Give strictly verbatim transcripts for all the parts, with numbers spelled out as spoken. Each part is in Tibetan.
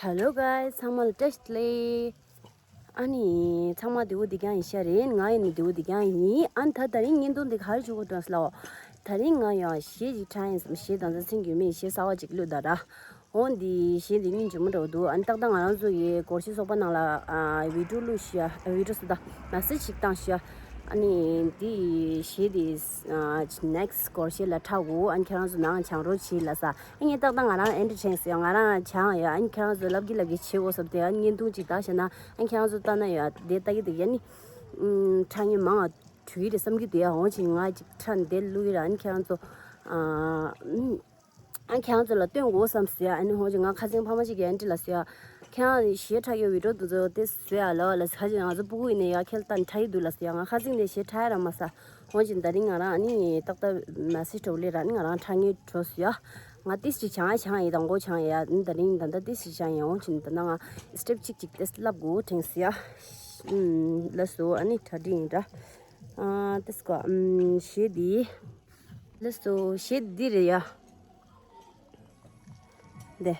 Hello guys, ཚང་མ་ལ་བཀྲ་ཤིས་བདེ་ལེགས། ཨ་ནི་ཚང་མ་བདེ་པོ་བདེ་རྐྱང་ཡིན་ཤག་རེད། ང་ཡིན་ནི་བདེ་པོ་བདེ་རྐྱང་ཡིན། ཨ་ནི་ད་ད་རིང་བརྙན་ཐུང་འདི་ག་རེ་བྱེད་དགོས་དྲན་སོང་ལབ། ད་རིང་ང་ཡང་གཞས་ཅིག་འཁྲབ་ཡིན་བསམ། གཞས་དང་ཚིག་མཛོད་མེད། གཞས་གསར་པ་ཅིག་བླུགས་དང་ར། འོ་འདི་གཞས་འདི་སྙིང་རྗེ་མོ་འདྲ་པོ་འདུག་ཨ་ནི་ཏག་ཏག་ང་རང་ཚོ་ཡི་སྒོར་གཞས་ཚོགས་པ་ནང་ལ་ཨ་བི་ཌིའོ་བླུགས་ཤག་ཨ་བི་ཌིའོ་ཟེར་ད་མེ་སེཇ་ཅིག་བཏང་ཤག་ཨ་ནི་འདི་གཞས་འདི་ཨ་ནེག་སི་སྒོར་གཞས་ལ་འཁྲབ་དགོས། ཨ་ནི་ཁྱེད་རང་ཚོ་ནང་སྦྱང་རོགས་བྱེད་ལབ་ས། ཨ་ངས་ཏག་ཏག་ང་རང་ཨེན་ཊར་ཊེན་ཟེར་ཡ། ང་རང་སྦྱངས་ཡ། ཨ་ནི་ཁྱེད་རང་ཚོ་ལབ་ཀྱི་ལབ་ཀྱི་བྱེད་དགོས་བསམ་སྟེ། ཨ་ནི་བརྙན་ཐུང་ཅིག་བལྟས་བཞག་ན། ཨ་ནི་ཁྱེད་རང་ཚོ་ལྟ་ན་ཡ་དེ་ལྟ་གི་འདུག་ཡ་ནི་ཨུམ་འཁྲབ་མཁན་མང་ང་འགྲོ་གི་རེད་བསམ་གྱི་འདུག་ཡ། འོང་ཕྱིན་ང་ཅིག་འཁྲབ་འདི་བླུགས་ཡི་ར། ཨ་ནི་ཁྱེད་རང་ཚོ་ཨ་ཨུམ་ཨ་ནི་ཁྱེད་རང་ཚོ་ལ་སྟོན་དགོས་བསམ་ཟེར་ཡ། ཨ་ནི་འོང་ཕྱིན་ང་ཁ་སང་ཕ་མ་ཅིག་གིས་ཨེན་ཊི་ལ་ཟེར་ཡ། ཁྱེད་རང་གཞས་འཁྲབ་ཀྱི་བི་ཌིའོ་དེ་ཚོ་དེ་བཟོས་ཡ་ལ་ལ་ཟེར། ཁ་ཅིག་ང་ཚོ་སྤུ་གུ་ཡིན་ནའི་ཡ་ཁྱེད་ལྟ་ནི་འཁྲབ་ཡི་འདུག་ལབ་ཟེར་ཡ། ང་ཁ་སང་ནས་གཞས་འཁྲབ་ཡ་ར་མ་ཟ། འོང་ཕྱིན་ད་རིང་ང་རང་ཨ་ནི་ཏག་ཏག་མེ་སེཇ་འདྲ་པོ་སླེབས་ར། ཨ་ནི་ང་རང་འཁྲབ་མཁན་འགྲོ་སོང་ཡ། ང་ཏིས་ཅིག་སྦྱངས་ཡ་སྦྱངས་ཡིན། དང་པོ་སྦྱངས་ཡ། ཨ་ནི་ད་རིང་ད་ལྟ་ཏིས་ཅིག་སྦྱངས་ཡ། འོང་ཕྱིན་ད་ལྟ་ང་སི་ཊེབ་གཅིག་ཅིག་ཏིས་བསླབ་དགོས་དྲན་སོང་ཡ། ཨུམ་ལགས་སོ། ཨ་ནི་གྲ་སྒྲིག་ཡིན་ར། ཨ་ཏིས་ཀོ་ཨུམ་གཞས་འདི། ལགས་སོ། གཞས་འདི་རེད་ཡ། འདི།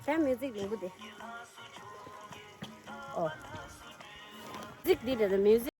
ད་མིའུ་ཛིག་རིང་པོ་དེ། ཨོ། ཛིག་འདི་རེད་མིའུ་ཛིག་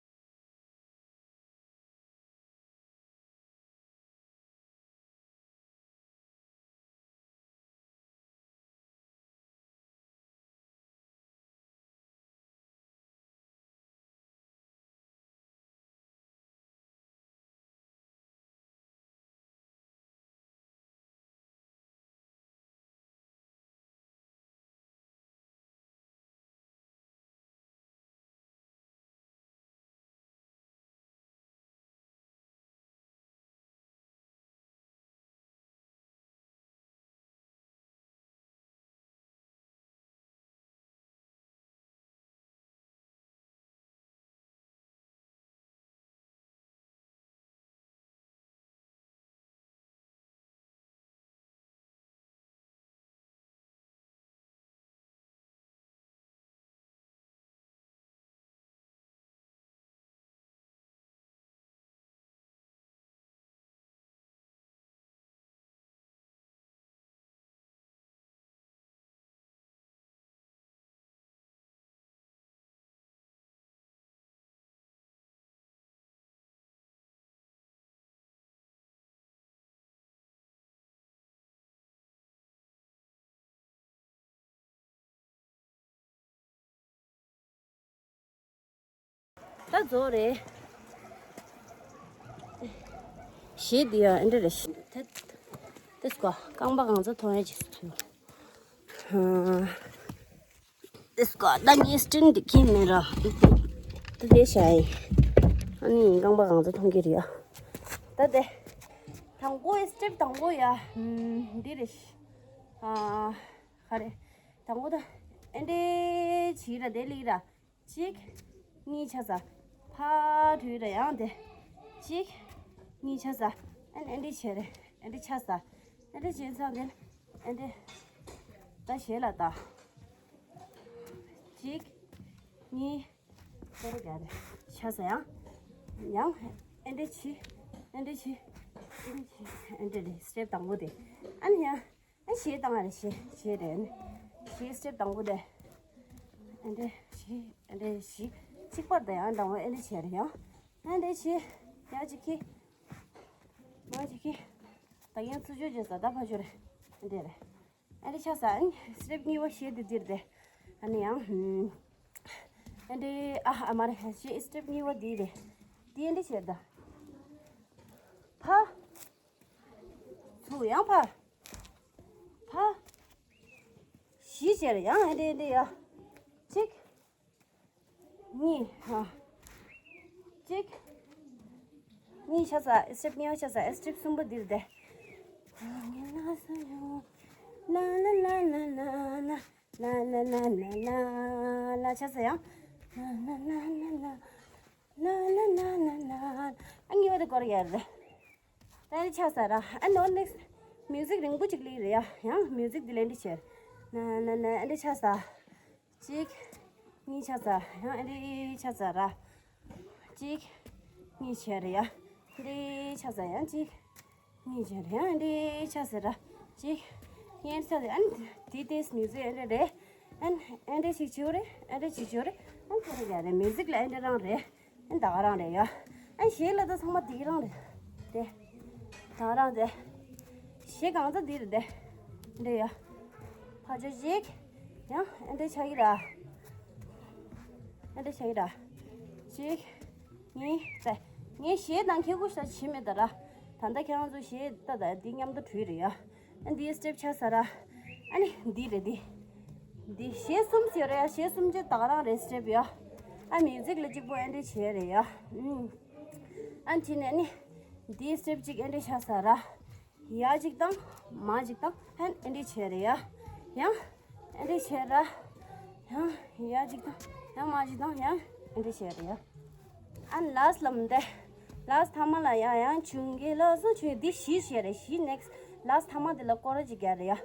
ད་རྫོགས་རེད། གཞས་འདི་ཡང་ཨེ་འདྲ་རེད། ད་ད་སྐོ་རྐང་པ་གང་ཚ་མཐོང་ཡ་ཅིག་ཐུ། ད་སྐོ་ད་ངའི་སི་ཊེན་ཌི་འདི་ཁྱེར་མེད་ར། ད་དེ་བྱ་ཡིན། ཨ་ནི་རྐང་པ་གང་ཚ་མཐོང་གི་རེད་ཡ། ད་དེ་དང་པོ་སི་ཊེབ་དང་པོ་ཡ། འདི་རེད། ཨ། ག་རེ། དང་པོ་ད་ཨེ་འདྲའི་བྱིས་ར་དེ་ལི་ར། གཅིག་གཉིས་ཆ་ས། ཕ་དུས་ར་ཡང་དེ། གཅིག་གཉིས་ཆ་ས། ཨན་ཨེ་འདྲའི་བྱེད་རེད། ཨེ་འདྲའི་ཆ་ས། ཨེ་འདྲའི་བྱེད་ཚང་དེ། ཨེ་འདྲའི། ད་བྱེད་ལ་ད། གཅིག་གཉིས། ཁོ་རེ་ག་རེ། ཆ་ས་ཡང་། ཡང་། ཨེ་འདྲའི་བྱིས། ཨེ་འདྲའི་བྱིས། ཨེ་འདྲའི་བྱིས། ཨེ་འདྲའི་རེད། སི་ཊེབ་དང་པོ་དེ། ཨན་ཡང་། ཨ་གཞས་བཏང་བ་རེད། གཞས་གཞས་རེད། གཞས་སི་ཊེབ་དང་པོ་དེ། ཨ་འདྲེ་གཞས། ཨ་འདྲེ་གཞས། གཅིག་པར་དེ་ཡང་དང་པོ་ཨ་འདྲེ་བྱས་རེད་ཡང་། ཨ་འདྲེ་གཞས། ཡ་གཅིག་གི། མ་གཅིག་གི། ད་ཡང་ཚུར་ཕྱོགས་བྱས་ས་ད་ཕར་ཕྱོགས་རེད། ཨ་འདྲེ་རེད། ཨ་འདྲེ་ཆགས་ས་ཨ་ནི་སི་ཊེབ་གཉིས་པ་གཞས་དེ་འདིར་དེ། ཨ་ནི་ཡང་། ཨ་འདྲེ་ཨ་ཨ་མ་རེད། གཞས་སི་ཊེབ་གཉིས་པ་འདི་རེད། འདི་ཨ་འདྲེ་བྱས་ད། ཕ། ཚུར་ཡང་ཕར། ཕར། གཞས་བྱས་རེད་ཡང་ཨེ་འདྲེ་ཨེ་འདྲེ་ཡ། གཅིག་གཉིས་ཧ། གཅིག་གཉིས་ཆ་ས། སི་ཊེབ་གཉིས་པ་ཆ་ས། སི་ཊེབ་གསུམ་པ་འདིར་བསྡད། ལ་ལ་ལ་ལ། ལ་ལ་ལ་ལ། ལ་ལ་ལ་ལ། ལ་ཆ་ས་ཡང་། ལ་ལ་ལ་ལ་ལ། ལ་ལ་ལ་ལ་ལ། ཨ་གཉིས་པ་དེ་སྐོར་ཡ་རེད། ད་ཨེ་ཆགས་ས་ར། ཨ་ནོ་ནེགསི་མིའུ་ཛིག་རིང་པོ་ཅིག་ལི་རེད་ཡ། ཡང་མིའུ་ཛིག་དེ་ལ་ཨེ་འདྲེ་བྱས། ན་ན་ན་ཨེ་འདྲེ་ཆགས་ས། གཅིག་གཉིས་ཆགས་ས། ཡང་ཨེ་འདྲེ་ཆགས་ས་ར། གཅིག་གཉིས་བྱས་རེད་ཡ། ཨེ་འདྲེ་ཆགས་ས་ཡང་གཅིག་གཉིས་བྱས་རེད་ཡ། ཨེ་འདྲེ་ཆགས་ས་ར། གཅིག་གཉིས་ཆགས་ས། ཨ་ནི་དེ་དེས་མིའུ་ཛིག་ཨེ་འདྲེ་རེད། ཨན་ཨན་འདྲེ་ཞིག་བྱོས་རེད། ཨན་འདྲེ་ཞིག་བྱོས་རེད། ཨན་ཁོ་རེ་ཡ་རེད། མིའུ་ཛིག་ལ་ཨན་འདྲེ་རང་རེད། ཨན་ད་ག་རང་རེད་ཡ། ཨན་གཞས་ལ་ད་ཚང་མ་དེ་རང་རེད། དེ་ད་ག་རང་རེད། གཞས་གང་ཚ་དེ་རེད་དེ། འདྲེ་ཡ། ཕ་ཇོ་ཞིག་ཡང་ཨན་འདྲེ་ཆགས་ཀྱི་ར། ཨན་འདྲེ་ཆགས་ཀྱི་ར། ཞིག་གཉིས་རྩ། ངས་གཞས་དང་ཁྱེད་ཀུ་ཤ་བྱེད་མེད་ད་ར། ད་ལྟ་ཁྱེད་རང་ཚོ་གཞས་ད་ད་འདི་མཉམ་དུ་བྲུས་རེད་ཡ། ཨ་འདིའི་སི་ཊེབ་ཆགས་ས་ར། ཨ་ནི་འདི་རེད་འདི། འདི་གཞས་གསུམ་ཟེར་རེད་ཡ། གཞས་གསུམ་ཅེ་ད་ག་རང་རེད་སི་ཊེབ་ཡ། ཨ་མིའུ་ཛིག་ལ་གཅིག་པོ་ཨེ་འདྲེ་བྱས་རེད་ཡ། ཨུམ། ཨ་ནི་དེ་ནས་ནི། འདིའི་སི་ཊེབ་གཅིག་ཨེ་འདྲེ་ཆགས་ས་ར། ཡ་གཅིག་དང་། མ་གཅིག་དང་། ཨན་ཨེ་འདྲེ་བྱས་རེད་ཡ། ཡང་། ཨེ་འདྲེ་བྱས་ར། ཡང་། ཡ་གཅིག་དང་། ཡང་མ་གཅིག་དང་། ཡང་ཨེ་འདྲེ་བྱས་རེད་ཡ། ཨན་ལཱསི་ལ་མི་འདེ། ལཱསི་ཐ་མ་ལ་ཡང་ཡང་བྱུང་གི་ལ་སོ་བྱུང་འདི་བཞི་བྱས་རེད། བཞི་ནེགསི་ལཱསི་ཐ་མ་འདི་ལ་སྐོར་ར་གཅིག་རྒྱག་རེད་ཡ།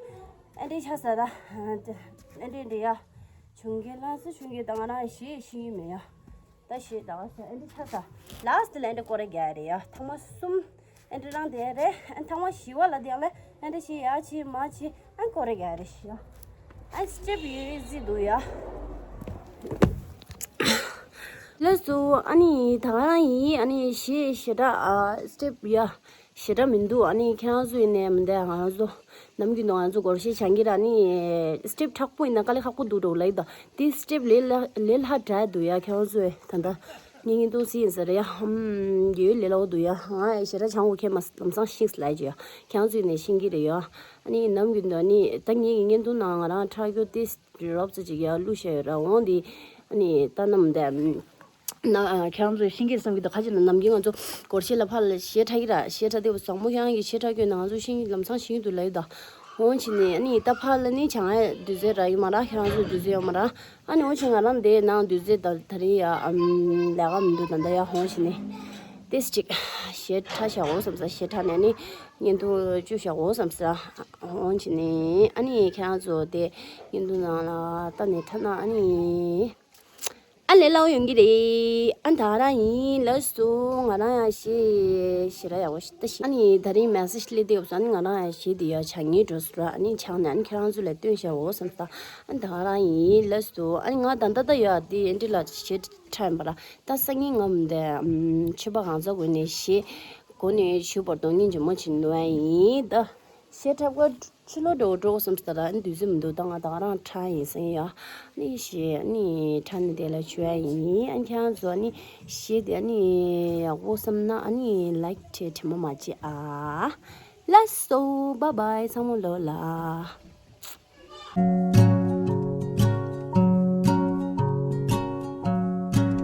ཨེ་འདྲེ་ཆགས་ས་ར། ཨེ་འདྲེ་འདྲེ་ཡ། བྱུང་གི་ལ་སོ་བྱུང་གི་དང་རང་བཞི་བཞི་ཡིན་མེད་ཡ། ད་ཞེས་ད་ཨ་འདི་ཆ་ས། ལཱསི་ལ་ཨེ་འདྲེ་སྐོར་ར་རྒྱག་རེད་ཡ། ཐ་མ་གསུམ་ཨེ་འདྲེ་རང་དེ་རེད། ཨ་ཐ་མ་བཞི་བ་ལ་དེ་ཡང་ལ་ཨེ་འདྲེ་ཞེས་ཡ་ཆེ་མ་ཆེ་ ཨ་ཀོ་རེ་ག་རེ་ཤི། ཨ་སི་ཊེབ་ཡོད་རེད་ཟེར་འདུག་ཡ། ལགས་སོ། ཨ་ནི་ད་ག་རང་ཡིན། ཨ་ནི་ཞེ་ཞེ་དྲག་ཨ་སི་ཊེབ་ཡ་ཞེ་དྲག་མི་འདུག་ཨ་ནི་ཁྱེད་རང་ཚོ་ཡིན་ནའི་མི་འདའ། ང་རང་ཚོ་ནམ་རྒྱུན་དུ་ང་ཚོ་སྒོར་གཞས་སྦྱང་གི་ར། ཨ་ནི་སི་ཊེབ་མཁྲེགས་པོ་ཡིན་ན་དཀའ་ལས་ཁག་པོ་འདུག་འགྲོ་ལབ་ཡི་ད། དེ་སི་ཊེབ་ལས་ལ་ལས་སླ་དྲགས་འདུག་ཡ། ཁྱེད་རང་ཚོས་ད་ལྟ་ངས་བརྙན་ཐུང་གཟིགས་ཡིན་ས་རེད་ཡ། ཧམ་ཡོད་ལས་སླ་པོ་འདུག་ཡ། ང་ཞེ་དྲག་སྦྱང་དགོས་ཁྱེད་མ་ལམ་སང་ཤེས་ལབ་ཀྱི་ཡ། ཁྱེད་རང་ཚོ་ཡིན་ནའི་ཤེས་ཀྱི་རེད་ཡ། ཨ་ནི་ནམ་རྒྱུན་དུ་ཨ་ནི་ད་ངེད་ཀྱི་བརྙན་ཐུང་ནང་ང་རང་ཁྲག་རྒྱུ་དེ་རོབ་ཙམ་ཅིག་ཡར་བླུགས་བཞག་ཡོད་ར། འོང་དེ་ཨ་ནི་ལྟ་ན་མི་འདའ། ན་ཁྱེད་རང་ཚོས་ཤེས་ཀྱི་རེད་བསམ་གྱི་འདུག་ཁ་ཅིག་ལ་ནམ་རྒྱུན་ང་ཚོ་སྒོར་གཞས་ལ་ཕར་ལ་གཞས་འཁྲབ་ཀྱི་ར། གཞས་འཁྲབ་དེ་བཟང་མོ་ཁྱེད་རང་གིས་གཞས་འཁྲབ་ཀྱི་ཡོད་ན་ང་ཚོ་ཤེས་ཀྱི་ལམ་སང་ཤེས་ཀྱི་འདུག་ལབ་ཡོད་ད། འོང་བྱས་ནས་ཨ་ནི་ད་ཕར་ལ་ནི་བྱ་ང་དུས་ཚོད་རག་གི་མ་རེད། ཁྱེད་རང་ཚོ་དུས་ཚོད་ཡོད་མ་རེད། ཨ་ནི་འོ་ཆེ་ང་རང་འདིའི་ནང་དུས་ཚོད་ད་ད་རིང་ཡ་ཨམ་ལས་ཀ་མི་འདུག་ད་ལྟ་ཡ། འོ་ཆེ་ནས་ཏེས་ཅིག་གཞས་འཁྲབ་བཞག་འོ་བསམ་ས། གཞས་འཁྲབ་ནས་ནི་བརྙན་ཐུང་བཅུག་བཞག་འོ་བསམ་ས། འོ་ཆེ་ནས་ཨ་ནི་ཁྱེད་རང་ཚོ་དེ་བརྙན་ཐུང་ནང་ལ་ལྟ་ནས་འཁྲབ་ན་ཨ་ནི་ཨ་ལས་སླ་པོ་ཡོང་གི་རེད། ཨ་ད་རང་ཡིན། ལགས་སོ། ང་རང་ཡང་གཞས་ཞེ་དྲག་ཡག་པོ་ཞིག་ལྟ་ཞིག་ཨ་ནི་ད་རིང་མེ་སེ་ཇི་སླེབས་དུས་སུ་ཨ་ནི་ང་རང་ཡང་གཞས་འདི་ཡ་བྱ་ངེས་འགྲོ་སོང་ར། ཨ་ནི་ཆགས་ནས་ཨ་ནི་ཁྱེད་རང་ཚོ་ལ་སྟོན་བྱའོ་བསམ་སོང་། ཨ་ནི་ད་རང་ཡིན། ལགས་སོ། ཨ་ནི་ང་ད་ལྟ་ད་ཡ་དེ་ཨེན་ཌི་ལ་གཞས་འཁྲབ་ཡིན་པ་ར། ད་སང་ཉིན་ང་མི་འདའ། ཨམ་མཆོད་པ་གང་ཚ་དགོས་ནས་གཞས་གོ་ནས་ཞུ་བར་དོ་ངན་ཇི་མོ་བྱིན་ནོ་ཡིན་ད། གཞས་འཁྲབ་ག་ཕྱི་ལོགས་འགྲོ་འགྲོ་བསམ་སྟེ་ད་ཨ་ནི་དུས་ཚོད་མི་འདུག་ད་ང་ད་ག་རང་འཁྲབ་ཡིན་ཟེར་ཡ། ཨ་ནི་གཞས་ཨ་ནི་འཁྲབ་ནས་དེ་ལ་བཅུག་ཡ་ཡིན། ཨ་ནི་ཁྱེད་རང་ཚོ་ཨ་ནི་གཞས་དེ་ཨ་ནི་ཡག་པོ་བསམ་ན་ཨ་ནི་ལའིཀ་བྱེད་དྲན་པ་མ་བརྗེད་ཨ། ལགས་སོ། བཱའི་བཱའི། ཚང་མ་ལོག་ལ།